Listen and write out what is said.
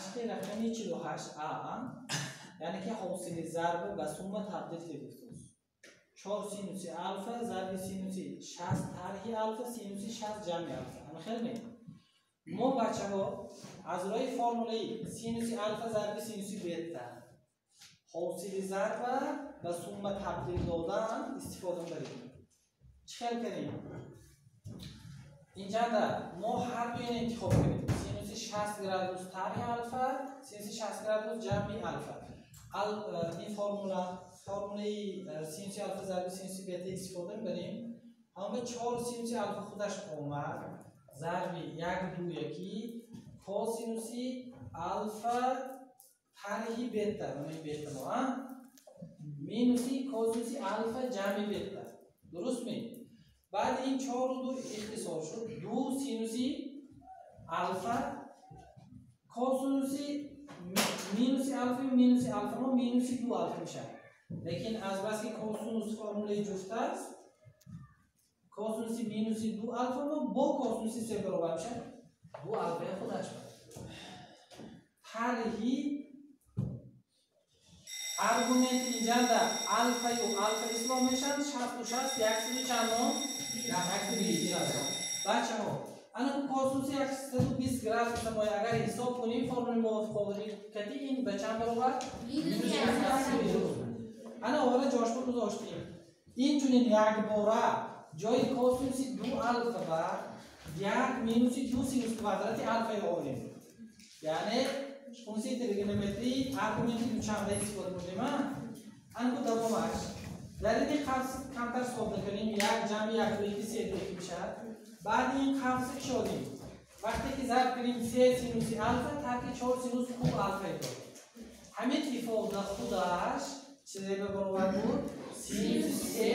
Машқи рақами 48 а, яъне ки ҳосили зарба ба сумма табдил гирифтааст. 4 синуси алфа зарби синуси 60 тарҳи алфа синуси 60 ҷамъи алфа. Ҳама хел ме? Мо, бачаҳо, аз роҳи формулаи синуси алфа зарби синуси бета ҳосили зарба ба сумма табдил додан истифода мебарем. Чӣ хел кардем? Инҷанда мо ҳар дуиро интихоб кардем. Синуси 60 градус тарҳи алфа, синуси 60 градус ҷамъи алфа. Ин формула, формулаи синуси алфа зарби синуси бета истифода мебарем. Ҳама 4 синуси алфа худаш омад, зарби 1 2 1 косинуси алфа тарҳи бета, мана бета мо, а? Минуси косинуси алфа ҷамъи бета. Дуруст ме? Баъд ин 4 2 ихтисор шуд. 2 синуси алфа косинуси минуси алфа минуси алфа мо минуси 2 алфа мешавад. Лекин аз бас ки косинус формулаи ҷуфт аст, косинуси минуси 2 алфа мо бо косинуси се баробар мешавад. 2 алфаи худаш. Тарҳи аргумент инҷанда алфаю алфа ислоҳ мешаванд, 60 60 100 чандон? 120 градус. Бачаҳо, ана косинуси 120 градус мо агар ҳисоб кунем формулаи мувофиқати ин ба чанд баробар? Ана ора ҷошба гузоштем. Инчунин якбора ҷои косинуси 2 алфа ба 1 минуси 2 синус квадрати алфа орем. Яъне функсияи тригонометрии аргументи дучанда истифода бурдем. Ана ку давомаш. Дар ин қавс камтар содда кунем, 1 ҷамъи 1 2 2 3 2 2 мешавад. Баъди ин қавс кушодем. Вақте ки зарб кунем 3 синуси алфа тарки 4 синус куб алфа дод. Ҳамин ифода худаш чизе ба баробар буд? Синуси